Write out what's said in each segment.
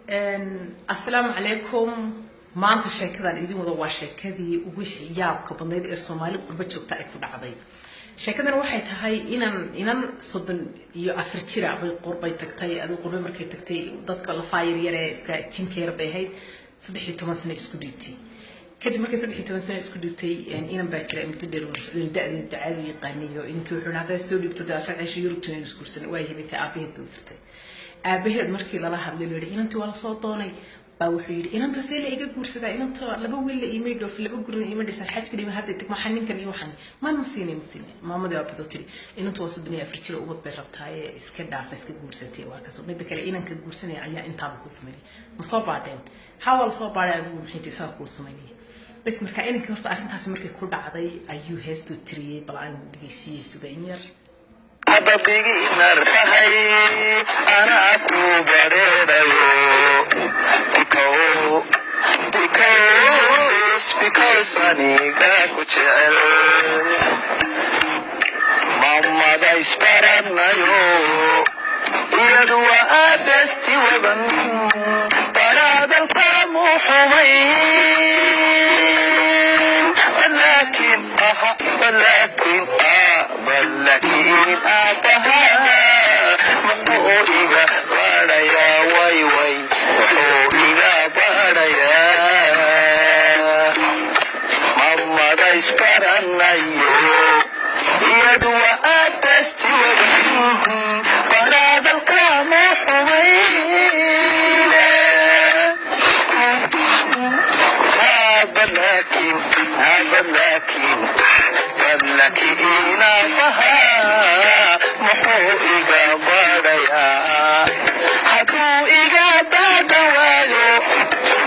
Assalaamu calaykum. Maanta sheekadan idin wada waa sheekadii ugu yaabka badnayd ee Soomaali qurba joogta ay ku dhacday. Sheekadan waxay tahay inan 34 jira bay qurbay tagtay. Adigu qurbay markay tagtay, dadka lafaa yaryar ee iska jinka yar bay ahayd. 13 sano isku dhiibtay. Kadib markay 13 sano isku dhiibtay, inan baa jira muddo dheer wada socdeen, da'deed dacaadu yaqaanayo. Inankii wuxuu hadday soo dhiibto dee asal ceesha Yurubtuna isguursan waa hibatay. Aabaheed bay u dirtay. Aabaheed markii lala hadlay, loo yidhi inantii waa lasoo doonay, baa wuxuu yidhi: "Inanta see la iga guursadaa? Inanta laba wiil la iimay dhoof, laba gurina iima dhisan, xajka dhima, hadda tag, maxaa ninkan iyo waxan ma siinay, ma siinay." Maamadii waa badoo tiri: "Inantu waa 34 jir, ubad bay rabtaaye, iska dhaafa, iska guursatay." Waa kasoo midda kale, inanka guursanaya ayaa intaaba kuu sameynay. Ma soo baadheen? Haa, waa lasoo baadhay. Adigu maxay tiri saa kuu sameynaya bas? Marka inankii horta arrintaasi markay ku dhacday ayuu heestuu tiriyey. Bal aan dhegeysiiyey, suga in yar. Beginner tahay, anaa ku bareerayo because aniga ku jecel. Mamada isbaranayo, iyadu waa besti waban baraadalkamu xumayn, laakiin aha, laakiin laakiin aabaha muxuu iga baadhayaa? Way way, muxuu iga baadhayaa? Mamada isbaranayo, iyadu waa besti waban baraadalkamu xumayn, laakiin laakiin laakiin aabaha muxuu iga baadhayaa? Hadduu iga baadha waayo,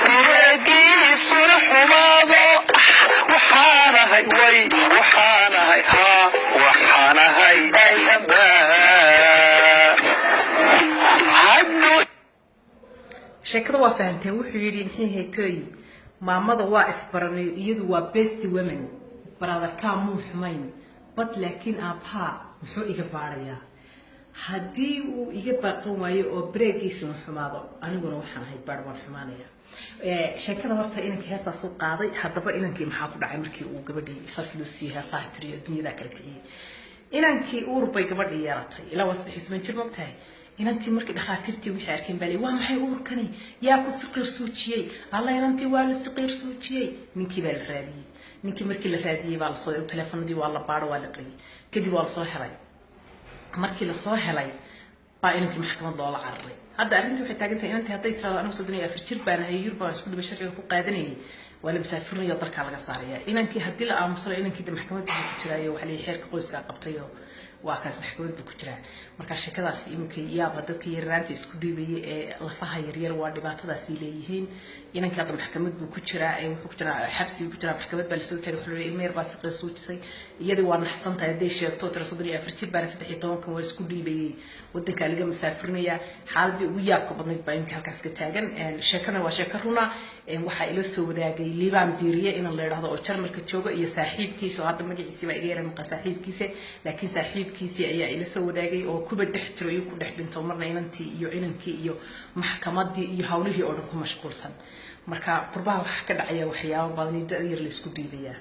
direegiisuna xumaado, waxaanahay way, waxaanahay, haa, waxaanahay ayaba hadduu Sheekada waa fahanteen. Wuxuu yidhi, maxay haytooyi, maamada waa isbaranay, iyadu waa best women, brotherkaa muu xumayn, but laakiin aabbaha muxuu iga baarayaa? Haddii uu iga baaqan waayo oo bareegiisuna xumaado, aniguna waxaan ahay baar, waan xumaanaya. Sheekada horta inankii heestaas u qaaday. Haddaba inankii maxaa ku dhacay markii uu gabadhii saas loo siiyey, heesaha tiriyo, adduunyadaa kala kiciyey? Inankii uur bay gabadhii yeelatay, ilaa waa 13 jir, mogtahay. Inantii markii dhakhaatiirtii wixii arkeen baa waa maxay uurkani? Yaa ku siqiir suujiyey? Alla, inantii waa la siqiir suujiyey. Ninkii baa la raadiyey. Ninkii markii la raadiyey baa lasoo, teleefanadii waa la baadho, waa la qariyey, kadib waa lasoo helay. Markii lasoo helay baa inankii maxkamad loola cararay. Hadda arrintii waxay taagan tahay, inantii hadday tirahdo anigu 34 jir baan ahay, Yurub baan isku dhibay, sharciga ku qaadanayay, waa la musaafirinaya, dalkaa laga saaraya. Inankii haddii la aamusano, inankii de maxkamad buu ku jiraayo, waxaa leeyahay xeerka qoyskaa qabtayo, waa kaas, maxkamad buu ku jiraa. Marka sheekadaas iminka yaaba dadka yararaanta isku dhiibaya ee lafaha yaryar waa dhibaatadaasi leeyihiin. Inankii hadda maxkamad buu ku jiraa, wuxuu ku jiraa xabsi buu ku jiraa. Maxkamad baa lasoo taagay, wuxuu leeyahay ilmo yar baa siqir suujisay. Iyadii waa naxsan tahay. Hadday sheegto tira 34 jir baana, 13-kan waa isku dhiibayay, wadankaa laga masaafirinaya. Xaaladii ugu yaabka badnayd baa iminka halkaas ka taagan. Sheekana waa sheeko runa. Waxaa ila soo wadaagay Liibaan Diiriye inan la idhahdo oo Jarmalka jooga iyo saaxiibkiisa oo hadda magaciisi baa iga yara maqan, saaxiibkiisa, laakiin saaxiibkiisii ayaa ila soo wadaagay oo kuba dhex jiro iyo ku dhex dhinto marna inantii iyo inankii iyo maxkamadii iyo hawlihii oo dhan ku mashquulsan. Marka qurbaha waxaa ka dhacaya waxyaabo badan iyo da' yar la isku dhiibayaa.